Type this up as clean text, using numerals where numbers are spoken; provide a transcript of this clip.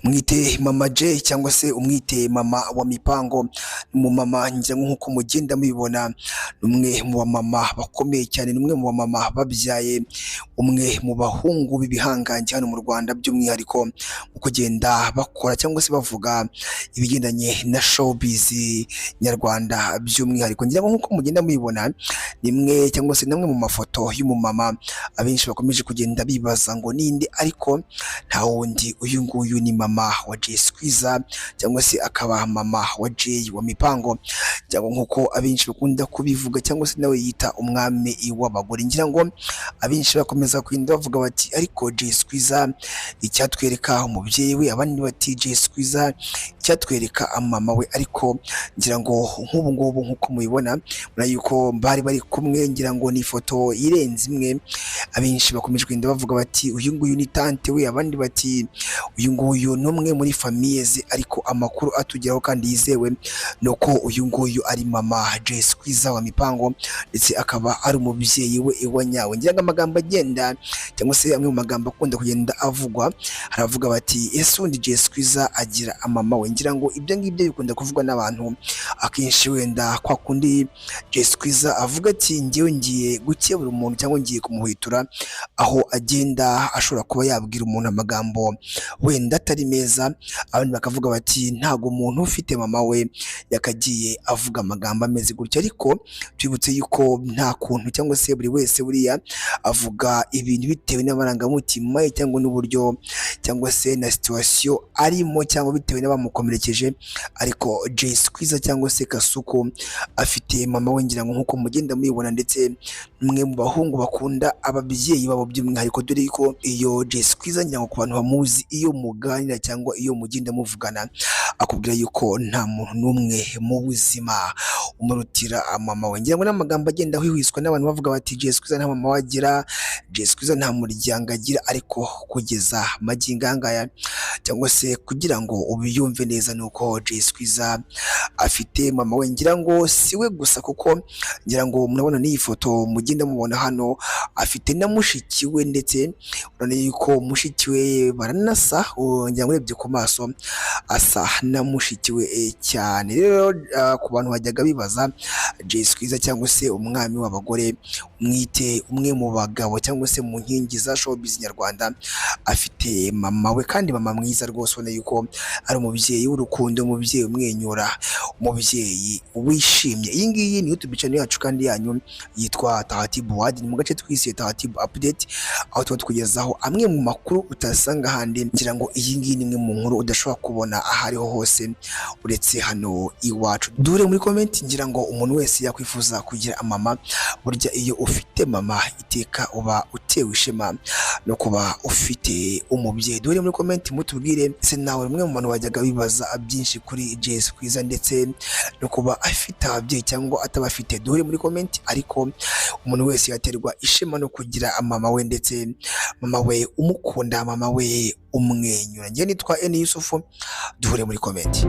Mwite Mama J cyangwa se umwite mama wa mipango. Ni umumama, ngira ngo nk'uko mugenda mubibona, ni umwe mu bamama bakomeye cyane, ni umwe mu bamama babyaye umwe mu bahungu b'ibihangange hano mu Rwanda, by'umwihariko mu kugenda bakora cyangwa se bavuga ibigendanye na showbiz nyarwanda by'umwihariko. Ngira ngo nk'uko mugenda mubibona, ni imwe cyangwa se namwe mu mafoto y'umumama abenshi bakomeje kugenda bibaza ngo ninde, ariko nta wundi, uyu nguyu ni mama wa Jay Squeezer cyangwa se akaba mama wa Jay wa mipango, cyangwa nk'uko abenshi bakunda kubivuga, cyangwa se nawe yita umwami w'abagore. Ngira ngo abenshi bakomeza kugenda bavuga bati: "Ariko Jay Squeezer, icyatwereka umubyeyi we." Abandi bati: "Jay Squeezer, icyatwereka mama we." Ariko ngira ngo nk'ubu ngubu, nk'uko mubibona, murabona yuko bari bari kumwe. Ngira ngo ni ifoto irenze imwe. Abenshi bakomeje kugenda bavuga bati: "Uyu nguyu ni tante we." Abandi bati: "Uyu nguyu ni umwe muri famille ze." Ariko amakuru atugeraho kandi yizewe ni uko uyu nguyu ari mama Jay Squeezer wa mipango, ndetse akaba ari umubyeyi we wa nyawe. Ngira ngo amagambo agenda cyangwa se amwe mu magambo akunda kugenda avugwa, haravuga bati: "Ese ubundi Jay Squeezer agira mama we?" Ngira ngo ibyo ngibyo bikunda kuvugwa n'abantu akenshi, wenda kwa kundi Jay Squeezer avuga ati: "Njyewe ngiye gukebura umuntu cyangwa ngiye kumuhwitura," aho agenda ashobora kuba yabwira umuntu amagambo wenda atari meza, abandi bakavuga bati: "Ntabwo umuntu ufite mama we yakagiye avuga amagambo ameze gutya." Ariko twibutse yuko nta kuntu, cyangwa se buri wese buriya avuga ibintu bitewe n'amarangamutima ye, cyangwa n'uburyo, cyangwa se na situation arimo, cyangwa bitewe n'abamukomerekeje. Ariko Jay Squeezer cyangwa se Kasuku afite mama we, ngira ngo nk'uko mugenda mubibona, ndetse umwe mu bahungu bakunda ababyeyi babo by'umwihariko, dore ko iyo Jay Squeezer, ngira ngo ku bantu bamuzi, iyo muganira cyangwa iyo mugenda muvugana, akubwira yuko nta muntu n'umwe mu buzima umurutira mama we. Ngira ngo n'amagambo agenda ahwihwiswa n'abantu bavuga bati: "Jay Squeezer nta mama we agira, Jay Squeezer nta muryango agira." Ariko kugeza magingo aya ngaya, cyangwa se kugira ngo ubyumve neza, ni uko Jay Squeezer afite mama we. Ngira ngo si we gusa, kuko ngira ngo murabona n'iyi foto mugenda mubona hano, afite na mushiki we, ndetse urabona yuko mushiki we baranasa. Ngira ngo urebye ku maso asa na mushiki we cyane. Rero ku bantu bajyaga bibaza Jay Squeezer cyangwa se umwami w'abagore, mwite umwe mu bagabo cyangwa se mu nkingi za showbiz nyarwanda, afite mama we, kandi mama mwiza rwose, ubona yuko ari umubyeyi w'urukundo, umubyeyi umwenyura, umubyeyi wishimye. Iyi ngiyi ni YouTube channel yacu kandi yanyu yitwa Tahatibu Wadi, ni mu gace twise Tahatibu Update, aho tuba tukugezaho amwe mu makuru utasanga ahandi. Ngira ngo iyi ngiyi ni imwe mu nkuru udashobora kubona aho ariho hose uretse hano iwacu. Dure muri comment. Ngira ngo umuntu wese yakwifuza kugira mama. Burya iyo ufite mama, iteka uba utewe ishema no kuba ufite umubyeyi. Dore muri comment mutubwire: ese nawe umwe mu bantu bajyaga bibaza byinshi kuri Jay Squeezer ndetse no kuba afite ababyeyi cyangwa atabafite? Duhure muri comment. Ariko umuntu wese yaterwa ishema no kugira mama we, ndetse mama we umukunda, mama we umwenyura. Njye nitwa Eni Yusufu, duhure muri comment.